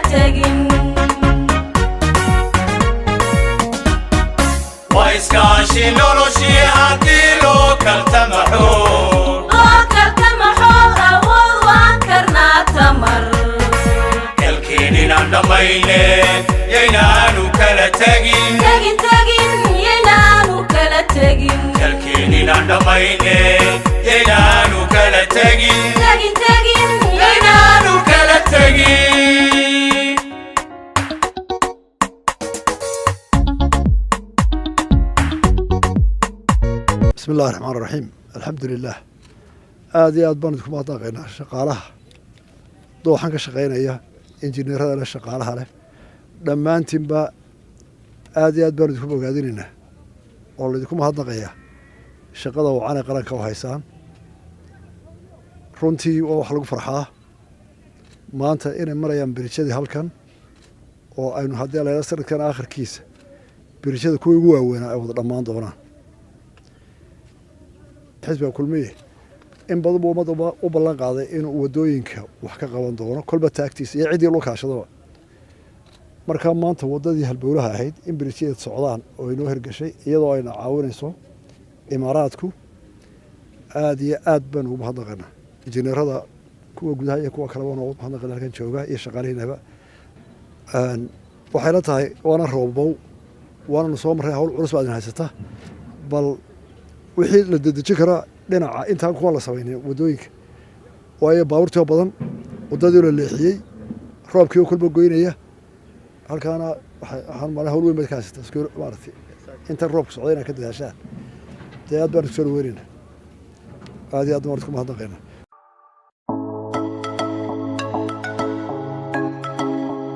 Tegin. Waa iskaashi noloshii haddii loo kaltamaxo. Loo kaltamaxo, awood waan karnaa tamar. Kalkeeninaan dhammayne yaynaanu kala tegin. Tegin, tegin, yaynaanu kala tegin. Kalkeeninaan dhammayne yaynaanu kala tegin. Tegin, tegin. Yaynaanu kala tegin. Bismi illahi raxmaan raxiim, alxamdu lilah. Aada iyo aad baan idinku mahadnaqaynaa shaqaalaha dooxan ka shaqaynaya, injineerada leh, shaqaalaha leh, dhammaantiinba aada iyo aad baan idinku bogaadinaynaa oo laydinku mahadnaqayaa shaqada wacan ee qaranka u haysaan. Runtii waa wax lagu farxaa maanta inay marayaan biriijyadii halkan oo aynu haddii la sanadkan aakhirkiisa biriijyada kuwii ugu waaweynaa ay wada dhammaan doonaan. Xisbiga Kulmiye in badan buu ummadda u ballan qaaday inuu waddooyinka wax ka qaban doono kolba taagtiisa iyo ciddii loo kaashadaba. Markaa maanta waddadii halbowlaha ahayd in biriijyadeed socdaan oo inoo hirgashay iyadoo ayna caawinayso Imaaraadku, aada iyo aad baan ugu mahadnaqaynaa injineerada kuwa gudaha iyo kuwa kaleba noogu mahadnaqayna halkan jooga iyo shaqaalihiinaba. Waxay la tahay waana roobow, waananu soo marray, hawl culus baa idin haysata. Bal wixii la dedejin karaa dhinaca intaan kuwa la samaynin waddooyinka, waayo baabuurtii oo badan, waddadii la leexiyey, roobkii oo kolba goynaya halkaana, waxaan malay hawl weyn baad ka haysataa maaragtay intan roobka socday inaad ka dadaashaan. Dee aad baan isku soo dhaweynayna, aad iyo aad baan isku mahadnaqaynaa.